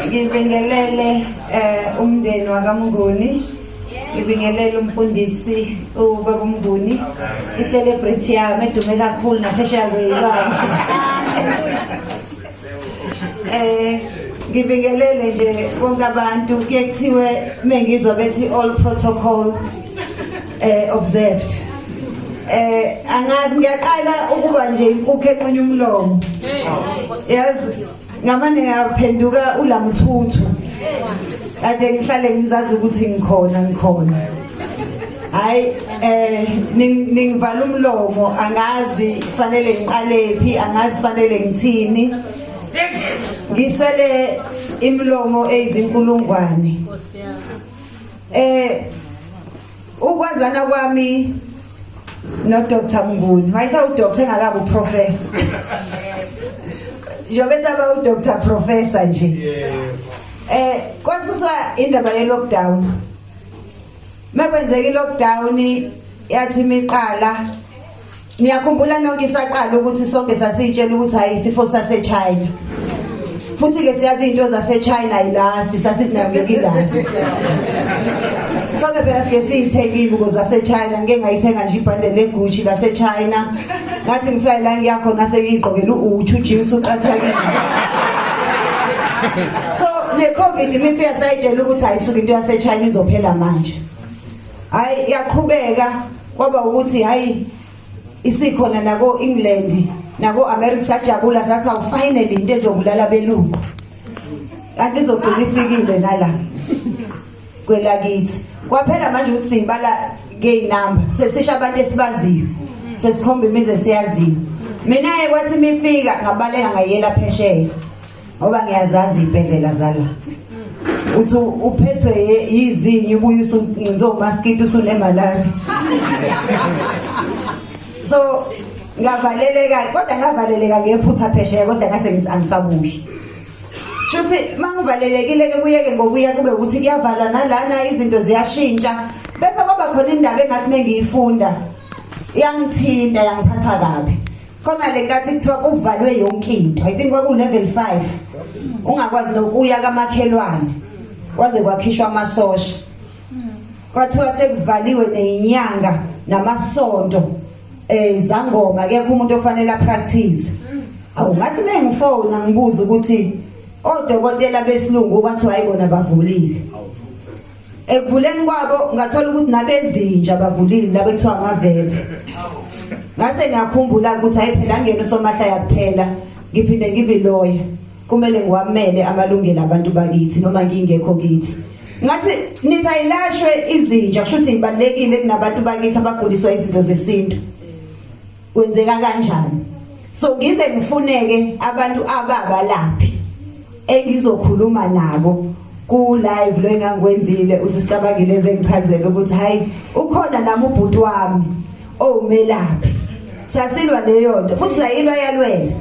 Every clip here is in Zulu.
Ngibingelele umndeni wakaMnguni. Ngibingelele umfundisi ubaba uMnguni, i-celebrity yami edume kakhulu naphesheya kweyilwane. Ngibingelele nje bonke abantu, kuye kuthiwe mengizwa bethi all protocol observed. Angazi, ngiyaqala ukuba nje inkukhu enqunya umlomo. Yazi ngamane ngaphenduka ulamthuthu. Kade ngihlale ngizazi ukuthi ngikhona ngikhona. Hayi, ningivala umlomo, angazi fanele ngiqalephi, angazi fanele ngithini. Ngisele imilomo eyizinkulungwane. Ukwazana kwami no Dr Mnguni, wayesawu doctor engakabi uprofessor. Njengoba saba u Dr Professor nje. Kwasuswa indaba ye lockdown. Makwenzeka i lockdown yathi imiqala, niyakhumbula nonke isaqala ukuthi sonke sasitshela ukuthi hayi, isifo sase China. Futhi ke siyazi into zase China ilast, sasithi nayo ngeke ilast. Sonke phela sike siyithengile ukuze zase China, ngeke ngayithenga nje ibhande leGucci lase China. Ngathi ngifika la ngiyakhona seyigqokela uchu jeans uqathakile. So ne COVID imifika sayitshela ukuthi ayisuke into yase China izophela manje. Hayi, yaqhubeka kwaba ukuthi hayi, isikhona nako England nako America, sajabula sathi awu, finally into ezobulala belungu. Kanti izogcina ifikile nala kwelakithi. Kwaphela manje ukuthi sibala ngeinamba, sesisha abantu esibaziyo, sesikhomba imize siyaziyo. Mina ke kwathi mifika ngabaleka ngayela phesheya ngoba ngiyazazi ibhedlela zala. Uthi uphethwe yizinyo ubuye usuncinze umaskito usunemalaria. So ngavaleleka, kodwa ngavaleleka ngephutha phesheya, kodwa ngase ngithi angisabuyi. Shuthi mangivalelekile ke kuyeke ngokuya kube ukuthi kuyavalwa nalana, izinto ziyashintsha. Bese kwaba khona indaba engathi mengiyifunda yangithinta, yangiphatha kabi. Khona le nkathi kuthiwa kuvalwe yonke into, I think kwaku level 5, ungakwazi nokuya kamakhelwane, kwaze kwakhishwa amasosha. Kwathiwa sekuvaliwe nezinyanga namasonto, izangoma, akekho umuntu ofanele apractice. Awu, ngathi mengifona ngibuza ukuthi odokotela besilungu, kwathiwa ayibona bavulile. Ekuvuleni kwabo ngathola ukuthi nabezinja bavulile, labo kuthiwa amavet. Ngase ngiyakhumbula ukuthi hayi phela, ngena usomahlaya kuphela, ngiphinde ngibe lawyer, kumele ngiwamele amalungelo abantu bakithi noma ngingekho kithi. Ngathi nithi ayilashwe izinja, kusho ukuthi ibalekile kunabantu bakithi abaguliswa izinto zesintu. Kwenzeka kanjani? So ngize ngifuneke abantu ababalaphi engizokhuluma nabo ku live lo engangikwenzile, usicabangile ezengichazela ukuthi hayi, ukhona nami ubhuti wami owumelaphi. Sasilwa leyo nto futhi sayilwa yalwela,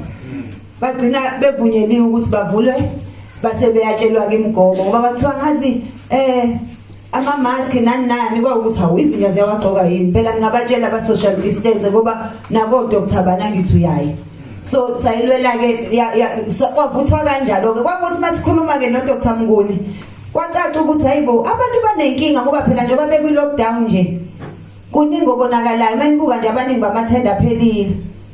bagcina bevunyeliwe ukuthi bavulwe, base beyatshelwa ke imigomo ngoba kwathiwa ngazi ama mask nani nani, kwawukuthi hawu, izinja ziyawagqoka yini phela? Ngingabatshela aba social distance ngoba nako doctor bana ngithi uyayi. So sayilwela ke, kwavuthwa kanjalo ke. Kwakuthi masikhuluma ke no Dr Mnguni kwacaca ukuthi hayibo, abantu banenkinga ngoba phela njengoba bekwi lockdown nje kuningi okonakalayo. Manibuka nje abaningi bamathenda aphelile,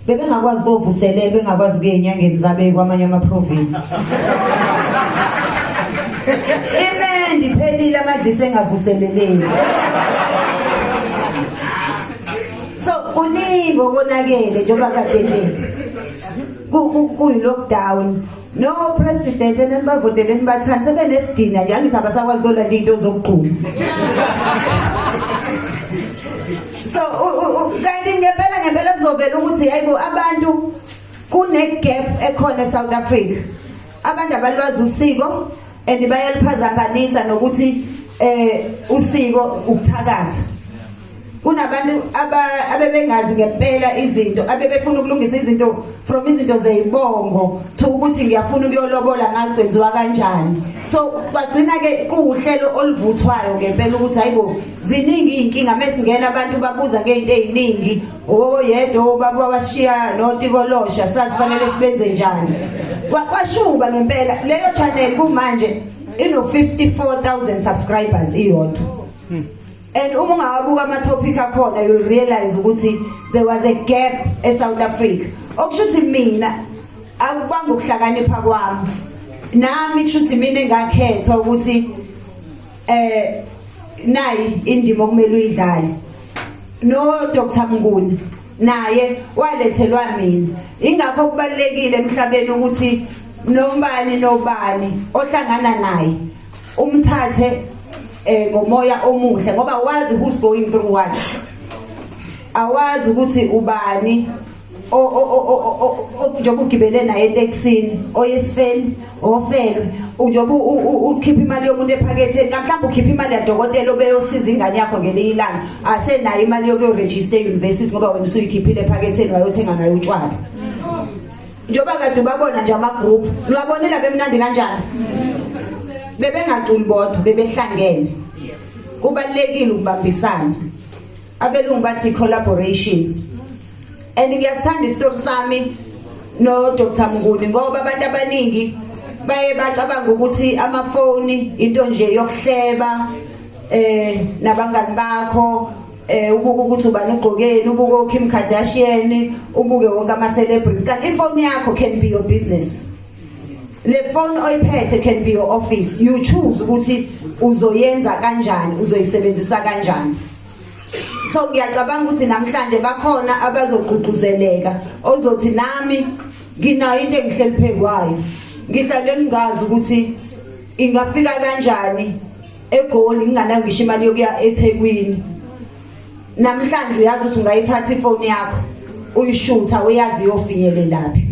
bebengakwazi kovuselela, bengakwazi ukuya enyangeni zabe kwamanye ama province. Imendi phelile, amadlisi engavuseleleki. So kuningi okonakele njengoba kade nje kuyi lockdown. No president enibavoteleni bathanda sebenesidina nje, angithi abasakwazi kolanda into zokugquma. So kanti ngempela ngempela kuzovela ukuthi hayibo, abantu kune gap ekhona eSouth Africa, abantu abalwazi usiko and bayaliphazambanisa nokuthi usiko ukuthakatha. Kunabantu abebengazi ngempela izinto, abebefuna ukulungisa izinto from izinto zeyibongo to ukuthi ngiyafuna ukuyolobola, ngazi kwenziwa kanjani. So bagcina ke kuwuhlelo oluvuthwayo ngempela ukuthi hayibo, ziningi inkinga mesingena, abantu babuza ngeinto eziningi, oyedwa ubaba washiya notikolosha, sazifanele sibenze njani? Kwashuba ngempela leyo channel kumanje ino 54000 subscribers iyodwa. And uma ungawabuka ama topic akhona, you'll realize ukuthi there was a gap eSouth Africa. Okusho ukuthi mina akubanga ukuhlakanipha kwami. Nami kusho ukuthi mina engakhethwa ukuthi nayi indima okumele uyidlale. No Dr Mnguni naye walethelwa mina. Ingakho kubalekile emhlabeni ukuthi nombani nobani ohlangana naye umthathe ngomoya omuhle, ngoba wazi who's going through what. Awazi ukuthi ubani o njengoba ugibele naye etekisini oyesifeni ofelwe, njengoba ukhipha imali yomuntu ephaketheni, mhlawumbe ukhipha imali yadokotela obeyosiza ingane yakho ngelinye ilanga, asenayo imali yokuyoregister e-university ngoba wena usuyikhiphile ephaketheni wayothenga ngayo utshwala. Njengoba kade ubabona nje ama-group, niwabonile bemnandi kanjani, bebengaculi bodwa, bebehlangene. Kubalulekile ukubambisana, abelungu bathi collaboration. And ngiyasithanda isitori sami no Dr Mnguni, ngoba abantu abaningi baye bacabanga ukuthi amafoni into nje yokuhleba nabangani bakho, ubuka ukuthi ubani ugqokeni, ubuke uKim Kardashian, ubuke wonke ama celebrities, kanti ifoni yakho can be your business. Le phone oyiphethe can be your office. You choose ukuthi uzoyenza kanjani, uzoyisebenzisa kanjani. So ngiyacabanga ukuthi namhlanje bakhona abazogqugquzeleka, ozothi nami nginayo into engihleli phekwayo, ngihlale ngingazi ukuthi ingafika kanjani eGoli, nginganayo ngisho imali yokuya eThekwini. Namhlanje uyazi ukuthi ungayithatha ifoni yakho uyishutha, uyazi iyofinyelela phi.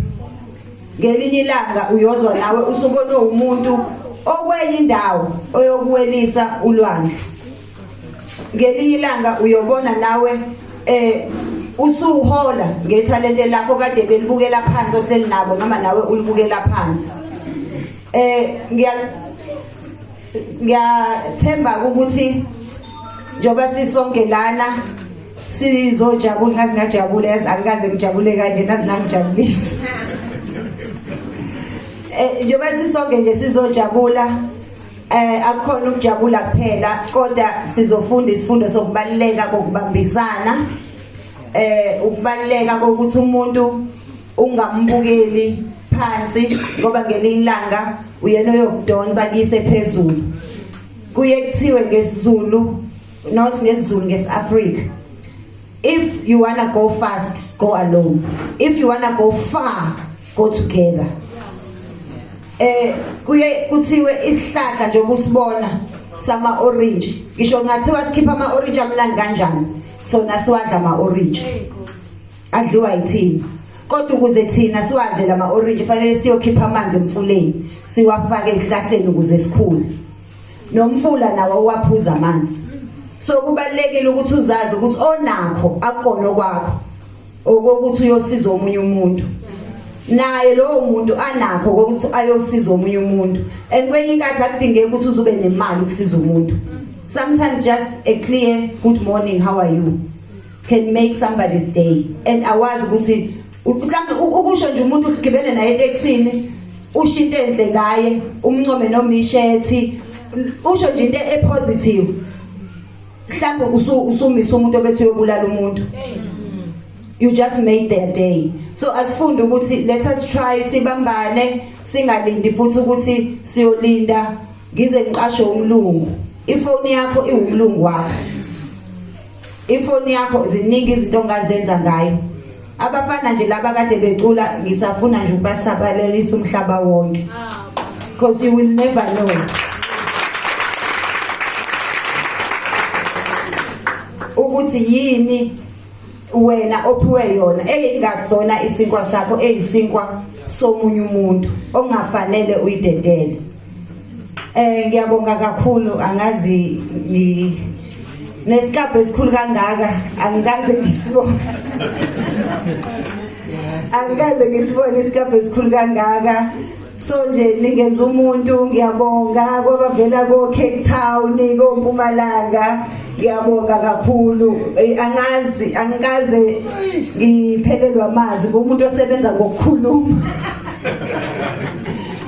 Ngelinye ilanga uyozwa nawe usubone umuntu okwenye indawo oyokuwelisa ulwandle. Ngelinye ilanga uyobona nawe usuhola ngethalente lakho kade belibukela phansi ohleli nabo, noma nawe ulibukela phansi. Ngiyathemba ukuthi njoba sisonke lana sizojabula, ngazi ngajabula, yazi angikaze ngijabule kanje, nazi nangijabulisa. Njoba sisonke nje sizojabula, akukhona ukujabula kuphela, kodwa sizofunda isifundo sokubaluleka kokubambisana, ukubaluleka kokuthi umuntu ungambukeli phansi, ngoba ngelinye ilanga uyena oyokudonsa kise phezulu. Kuye kuthiwe ngesiZulu, not ngesiZulu, ngesiAfrika, if you wanna go fast, go alone; if you wanna go far, go together. Kuye kuthiwe isihlahla njengoba usibona sama orange, ngisho ngathiwa sikhipha ama orange amnandi kanjani, sona siwadla ama orange, adliwa yithina. Kodwa ukuze thina siwadle lama orange, fanele siyokhipha amanzi emfuleni, siwafake esihlahleni ukuze sikhule. Nomfula nawo uwaphuza amanzi. So kubalekile ukuthi uzazi ukuthi onakho akukona okwakho, okokuthi uyosiza omunye umuntu, naye lowo muntu anakho ukuthi ayosiza omunye umuntu. And kwenye inkathi akudingeki ukuthi uzube nemali ukusiza umuntu. Sometimes just a clear "Good morning, how are you?" can make somebody's day. And awazi ukuthi mhlawumbe ukusho nje umuntu ugibele naye etekisini, usho into enhle ngaye, umncome noma ishethi, usho nje into epositive, mhlawumbe usumisa umuntu obethi uyobulala umuntu. You just made their day. So asifunde ukuthi let us try sibambane, singalindi futhi ukuthi siyolinda ngize ngiqashe umlungu. Ifoni yakho iwumlungu wakho, ifoni yakho ziningi izinto ongazenza ngayo. Abafana nje laba kade becula, ngisafuna nje ukubasabalalisa umhlaba wonke, because you will never know ukuthi yini wena ophiwe yona engasona isinkwa sakho, eyisinkwa somunye umuntu ongafanele uyidedele. Ngiyabonga kakhulu. Angazi ngi nesikabhe esikhulu kangaka, angikaze ngisibone, angikaze ngisibone isikabhe esikhulu kangaka. So nje ningenza umuntu. Ngiyabonga kwabavela ko Cape Town, ko Mpumalanga, ngiyabonga kakhulu. Angazi, angikaze ngiphelelwa amazwi ngomuntu osebenza ngokukhuluma.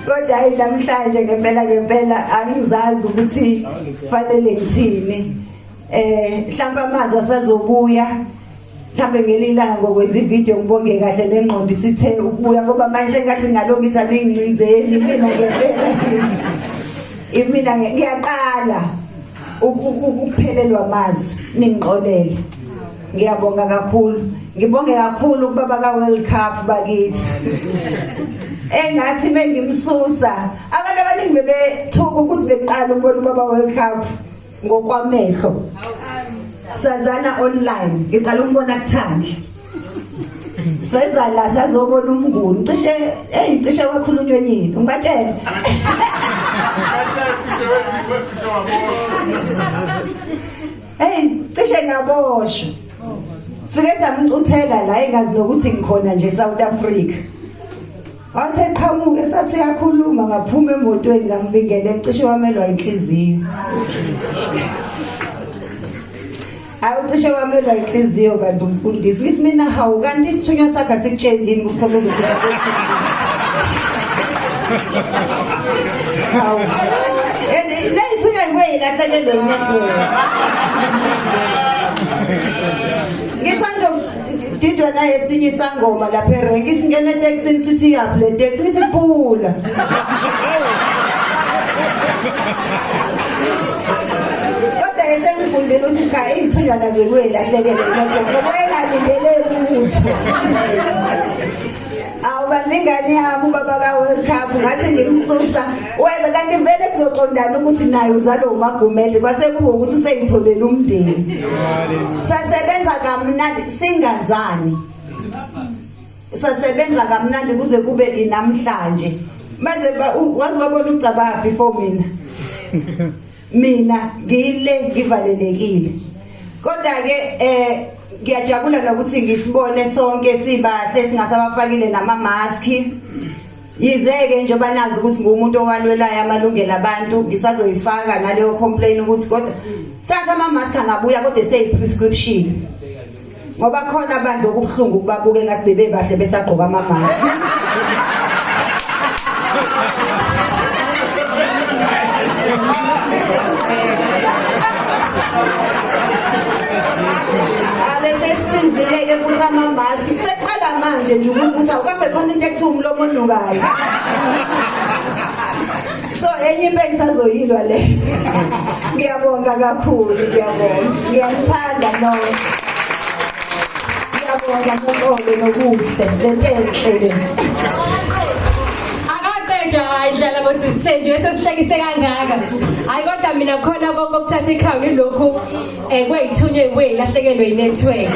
Kodwa hayi namhlanje ngempela ngempela angizazi ukuthi fanele ngithini. Eh mhlawumbe amazwi asazobuya mhlawumbe ngelinye ilanga ngokwenza ivideo ngibonge kahle nengqondo isithe ukubuya ngoba manje sengathi ngalo ngithi aningincinzeli mina ngempela imina ngiyaqala ukuphelelwa amazwi ningixolele ngiyabonga kakhulu ngibonge kakhulu kubaba ka World Cup bakithi engathi mengimsusa abantu abaningi bebethuka ukuthi beqala ukubona ubaba World Cup ngokwamehlo sazana online ngiqala ukubona kuthangi seza la sazobona umnguni cishe hey cishe wakhulunywa enyini ngibatshele hey cishe ngaboshwa sifike samcuthela la engazi nokuthi ngikhona nje South Africa Wathi eqhamuke sathi uyakhuluma ngaphuma emotweni ngambingelela cishe wamelwa inhliziyo. Hayi ucishe wamelwa inhliziyo bantu umfundisi. Ngithi mina hawu kanti isithunywa sakhe asikutsheli yini ukuthi khona uzofika Hawu. Le ithunywa ibuye ilahlelelwe inetwork. Ngisando didwa naye esinye isangoma lapha erenki singena etekisini sithi iyaphi le teksi ngithi pula kodwa-ke sengifundile ukuthi cha iy'thunywa nazo kuyelahlekele ngoba engalindele lutho Awu balingane yami ubaba ka World Cup ngathi ngimsusa weza kanti vele kuzoqondana ukuthi naye uzalwa uMagumede kwase kube ukuthi useyitholele umndeni. Sasebenza kamnandi singazani. Sasebenza kamnandi kuze kube inamhlanje. Maze waze wabona ucabanga before mina. Mina ngile ngivalelekile. Kodwa ke eh ngiyajabula nokuthi ngisibone sonke sibahle singasabafakile nama mask. Yize-ke njengoba nazi ukuthi ngumuntu owalwelayo amalungelo abantu ngisazoyifaka naleyo complain ukuthi kodwa sathi ama-mask angabuya kodwa eseyi-prescription ngoba khona abantu okubuhlungu ukubabuka engathi bebebahle besagqoka ama-mask abesesizile-ke futhi ama-mask sekuqala manje nje ukuthi awukambe khona into ekuthiwa umlomo onukayo so enye into engisazoyilwa le ngiyabonga kakhulu ngiyabonga ngiyanithanda nonke ngiyabonga noxolo nokuhle lento enhle le Akaqedwa hayi ndlela bosisithenjiwe sesihlekise kangaka. Hayi kodwa mina khona konke okuthatha icrown ilokhu eh kweyithunywe kwelahlekelwe inetwork.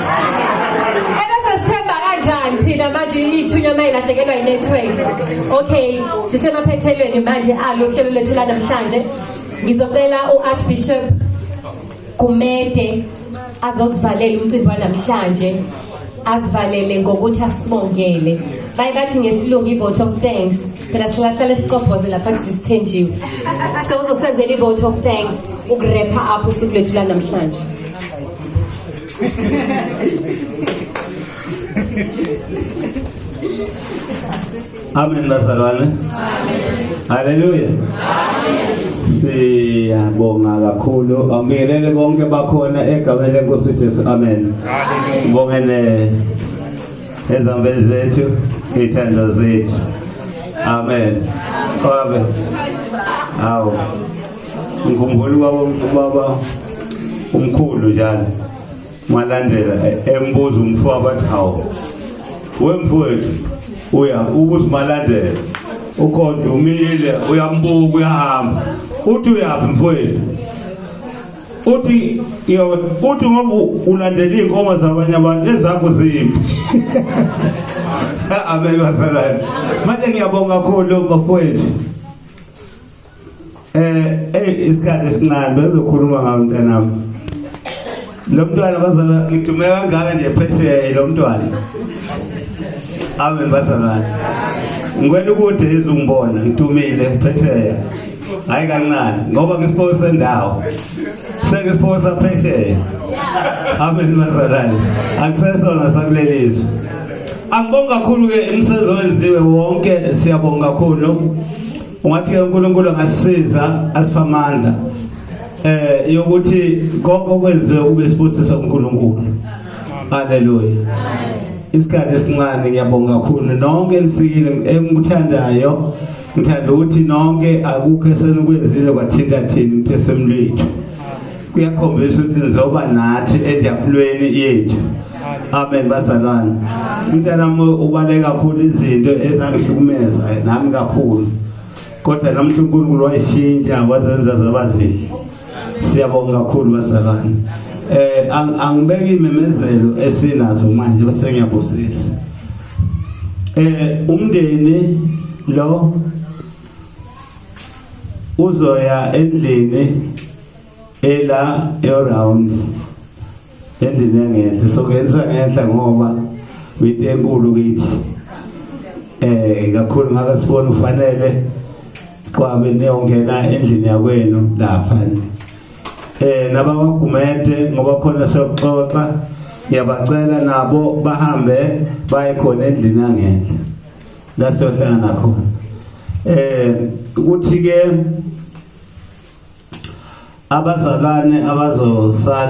Ebese sithemba kanjani thina manje ithunywa mayilahlekelwa inetwork. Okay, sisemaphethelweni manje alo hlelo lethu la namhlanje. Ngizocela uArchbishop Gumede azosivalela umcimbi wanamhlanje azivalele ngokuthi asibongele baye bathi ngesilungu i-vote of thanks phela silahlale sicobhoze lapha kusisithenjiwe so uzosenzela i-vote of thanks ukurepha up usuku lwethu lanamhlanje Amen bazalwane. Amen. Haleluya. Amen. Siyabonga kakhulu. Awubingelele bonke bakhona egameni lenkosi Jesu. Amen. Amen. Ngibonge ezambeni zethu, ithando zethu. Amen. Amen. Awu. Ngikhumbula ubaba ubaba umkhulu njalo. Malandela embuza umfowabo athi hawu wemfowethu uya ukuthi malandela ukhonto umile uyambuka uyahamba uthi uyaphi mfowethu uthi uthi ngoba ulandela iy'nkomo zabanye abantu ezakho ziphi amen bazalwane manje ngiyabonga kakhulu bafowethu Eh eh isikhathi esincane bezokhuluma ngawo mntanami. Lo mntwana bazala ngidume kangaka nje phesheya lo mntwana. Amen bazalwane. Ngikwela ukuthi izungibona ngidumile phesheya. Hayi kancane ngoba ngisiphosa sendawo. Sengisiphosa phesheya. Amen bazalwane. Akusesona sakulelizwe. Angibonga kakhulu ke umsebenzi owenziwe wonke siyabonga kakhulu. Ungathi ke uNkulunkulu angasisiza asipha amandla eh yokuthi konke okwenziwe kube isibusiso kuNkulunkulu. Haleluya. Isikhathi esincane, ngiyabonga kakhulu nonke nifikile. Engikuthandayo, ngithanda ukuthi nonke akukho esenikwenzile kwathinta thina umphefumulo wethu. Kuyakhombisa ukuthi nizoba nathi enjabulweni yethu. Amen bazalwane. Umntanami ubaleka kakhulu izinto ezangihlukumeza nami kakhulu, kodwa namhla uNkulunkulu wayishintsha wazenza zaba zihle. Siyabonga kakhulu bazalwane. Angibeki imemezelo esinazo manje bese ngiyabusisa. Umndeni lo uzoya endlini ela e-round, endlini yangenhla. Sokungenisa ngenhla ngoba uyinto enkulu kithi kakhulu, ngake sibone ufanele qwabe niyongena endlini yakwenu lapha. NabakwaGumede, ngoba khona sokuxoxa, ngiyabacela nabo bahambe baye khona endlini yangenhla la siyohlangana khona. Ukuthi ke abazalwane abazosala.